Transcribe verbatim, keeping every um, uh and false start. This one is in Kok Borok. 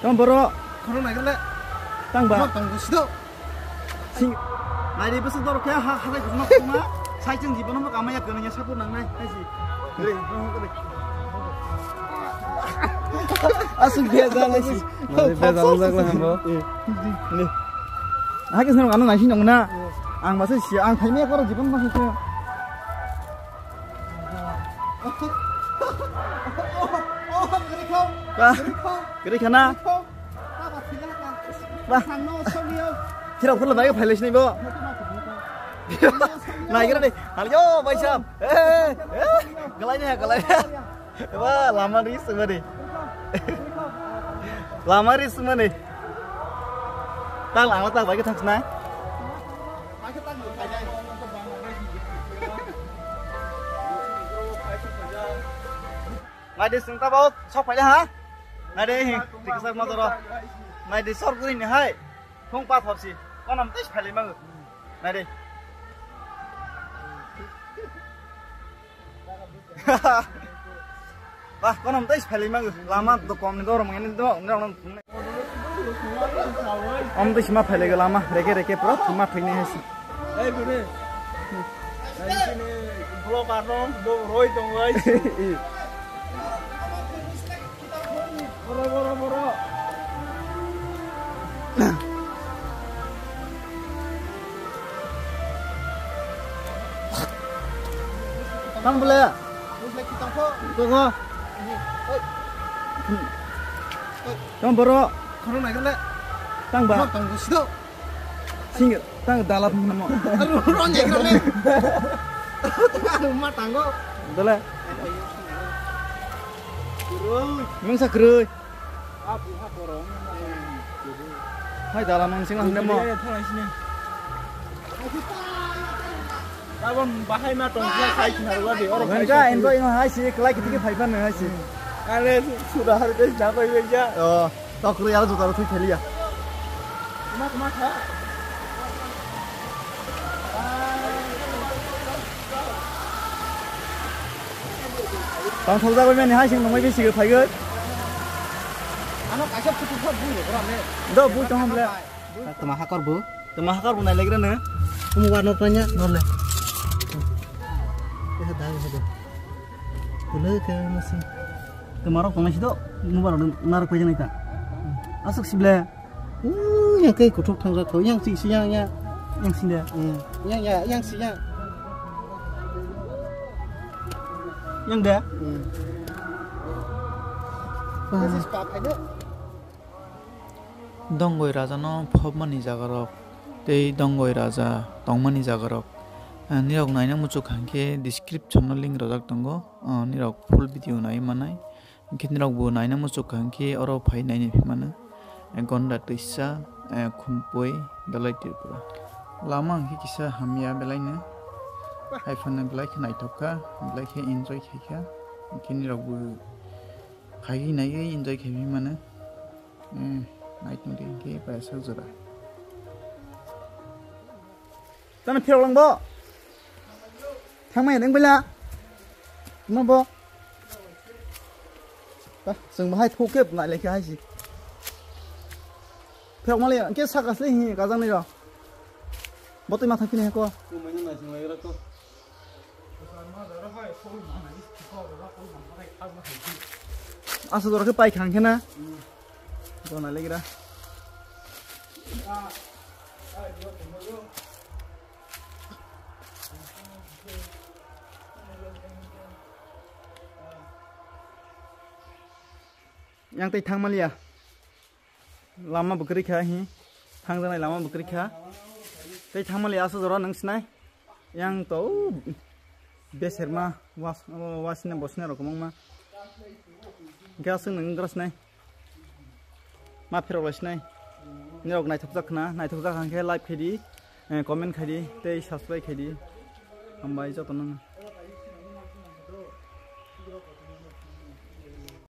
Tong boro. Khoro nai le. Tang ba. Tong sido. Sing. Nai ri bwswk dorok khe ha, ha, ha, khuma, khuma. Sai chwng jibono bo kamaya kwrwngya sabu nangnai. Hai si. Aswk bia jala si. Bia jala jala hambo. Ni. Hakhe sano ano nai si nong na. Ang masa si, ang thaimaya koro jibon masa si. Ba, kwrwi khana. Ba. Thirok phurla bai phailai sinai bo. Nai gira ni. Hal yo, bhai sahab. Eh, eh, galai ni, galai ni. Ba, lama ri sumani. Lama ri sumani. Tang lang ta bai ka thang sinai. Nai de sing ta bo, sok phai ha. Nai de hi, tiksa ma doro. Nai de sor guri ni hai. Thung pa thop si. Konam tis phai mangu. Nai de. Bah, konam tis phai mangu. Lama do kom ni doro mangni do. Om tis ma phai lama. Reke reke pura thuma thai ni hai si. Ei, bini. Nai sini vlogger no bo roi tong lai. Boro, boro, boro. Tang bole. Tong boro. Khorang nai le. Tang ba. Tong sido. Sing tang dala phung namo. Aru ron jai kro le. Aru ma tango. Dole. Mung sa kroi. Hai dala mung sing namo. Abon bahai ma tong kha khai khna ro de oro. Nang khai ka enjoy no hai si klai kiti ki phai phan hai si. Ale suda har de ja pai ja. Oh. Tokri aro juta rok thwi theliya. Kuma kuma kha. Tong thok jagoi mani hai sing nungoi bisi phai goi. Ano kaisa phutu phutu bui rok ram ne. Do bui tong hamle. Tuma hakor bu. Tuma hakor bu nai legra ne. Kumu war no tanya no le. Eha dai eha dai. Kule ke masi. Tuma rok tong si do. Mubar narok pai janai ta. Asuk sible. Uh, yang kai kuthuk thang jak kho, yang si si yang ya. Yang si de. Hmm. Yang ya, yang si ya. Yang de. Hmm. Wah. Dongoi raja no phobmani jaga rok tei Dongoi raja tongmani jaga rok. Ah, nirok naina muchuk hangkhe description no link rojak tongo. Ah, nirok full video nai manai. Hwnkhe nirok bo naina muchuk kha hwnkhe oro phai naina phi mano. Gonda twisa, eh, Khumpui, Dalai Tripura. Lama hwnkhe kisa hamya belai no. Hai phano belai khe naithok kha, belai khe enjoy khai kha. Hwnkhe nirok bo phai naiwi enjoy khai phi mano. Eh, nai tong di hwnkhe paisa jora. Tamo phirok lang bo. Thangmaya nang bela. Tamo bo. Ba, chwng bahai thok khe nai lekha hai si. Phirok mali ke saka sle hi kajang ni ro. Botoi ma thang phini ko. Asa dor khe pai khang khe na. Dona legra. Yang tei thang maliya. Lama bo kwrwi kha hi. Thang janai lama bo kwrwi kha. Tei thang maliya aswk jora nang sinai. Yang to beserma was, wasina bosina rok kwbangma. Hwnkhe aswk nang wngkra sinai. Ma phirok lai sinai. Nirok naithokjak khna, naithokjak hwnkhe like khaidi, eh, comment khaidi, tei subscribe khaidi. Hambai jotono.